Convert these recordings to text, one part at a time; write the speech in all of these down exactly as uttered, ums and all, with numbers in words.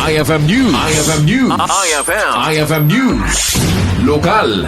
I F M News. I F M News. I F M. I F M News. Lokal.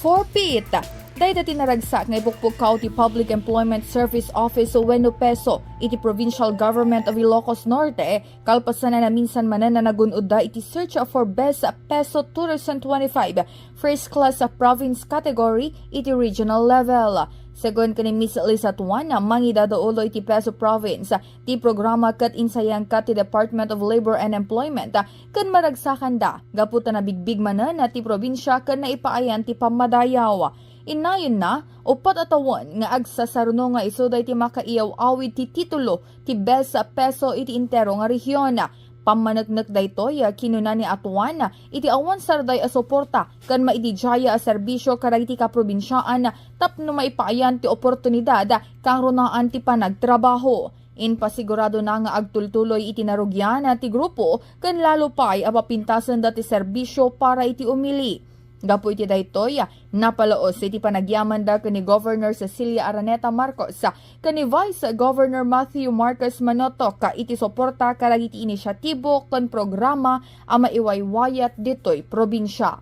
Four-fifth. Dayta ti naragsak nga ipukpukkaw ti Public Employment Service Office wenno PESO iti Provincial Government of Ilocos Norte, kalpasan a naminsan manen a nagun-odda iti search for Best PESO twenty twenty-five First Class Province category iti regional level. Segun ken ni Miss Lisa Tuan, mangidadaulo iti PESO Province ti programa ket insayangka ti Department of Labor and Employment ken maragsakanda gapu ta nabigbig manen ti probinsia ken naipaayan ti pammadayaw. Innayonna, uppat a tawen nga agsasaruno nga isu daytoy makaiyaw-awid ti titulo ti Best PESO iti entero nga rehion. Pammaneknek daytoy, kinuna ni Atuan, iti awan sarday a suporta ken maididiay a serbisio kadagiti kaprobinsiaan tapno maipaayan ti oportunidad kangrunaan ti panagtrabaho. Impasiguradona nga agtultuloy iti narugian ti grupo ken lalo pay a papintasenda ti serbisio para iti umili. Gapu iti daytoy, napalaos iti panagyamanda ken ni Governor Cecilia Araneta Marcos ken ni Vice Governor Matthew Marcos Manotoc iti suporta kadagiti inisiatibo ken programa a maiwaywayat ditoy probinsia.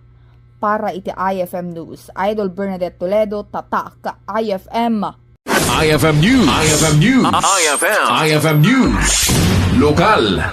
Para iti I F M News, Idol Bernadette Toledo, Tatak I F M. I F M News. I F M News. I F M. I F M News. Lokal.